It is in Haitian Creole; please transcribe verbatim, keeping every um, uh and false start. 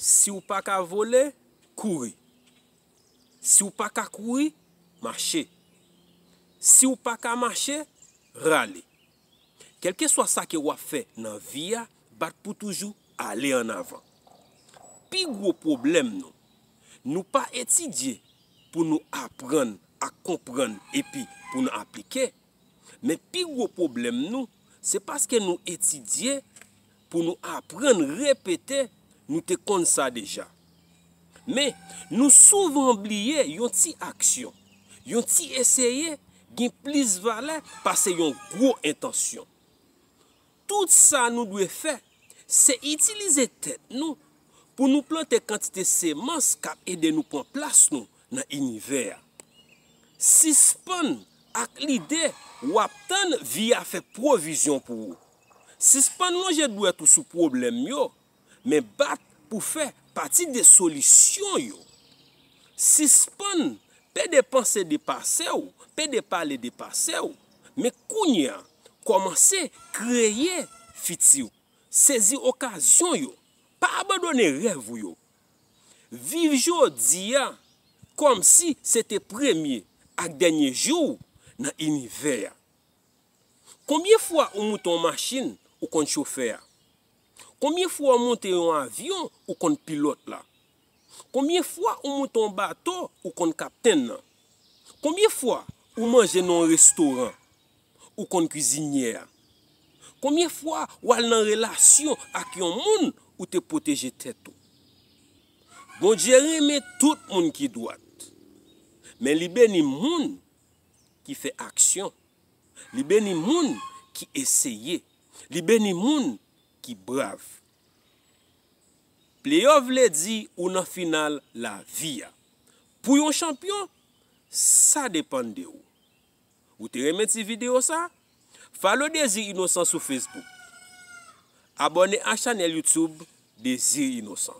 Si w pa ka vole, kouri. Si w pa ka kouri, mache. Si w pa ka mache, rale. Kèlkeswa sa ke w ap fè nan vi a, bat pou toujou ale ann avan. Pi gwo pwoblèm nou, nou pa etidye pou nou aprann ak konprann epi pou nou aplike. Men pi gwo pwoblèm nou, se paske nou etidye pou nou aprann repete, nou te konn sa deja. Men, nou souvan bliye yon ti aksyon, yon ti eseye gen plis valè pase yon gwo entansyon. Tout sa nou dwe fè, se itilize tèt nou pou nou plante kantite semans k ap ede nou pran plas nou nan inivè a. Sispann ak lide w ap tann vi a fè pwovizyon pou ou. Sispann lonje dwèt ou sou pwoblèm yo, men bat pou fè pati de solisyon yo. Sispann pede panse de pase w, pede pale de pase w, men kounye a, kòmanse kreye fiti w. Sezi okazyon yo. Pa abandone rèv ou yo. Viv jodi a kòmsi se te premye ak dènye jou w nan inivè a. Konbyen fwa ou moute yon machin ou konn chofè a? Konbyen fwa ou moute yon avyon ou konn pilòt la? Konbyen fwa ou moute yon bato ou konn kaptenn nan? Konbyen fwa ou manje nan yon restoran ou konn kwizinyè a? Konbyen fwa w al nan relasyon ak yon moun ou te pwoteje tèt ou? Bondye renmen tout moun ki dwat, men li beni moun ki fè aksyon. Li beni moun ki eseye. Li beni moun ki brav. Playoff vle di ou nan final lavi a. Pou yon chanpyon, sa depann de ou. Ou te renmen ti videyo sa? Follow Désir Innocent sou Facebook. Abòne a chanèl YouTube Désir Innocent.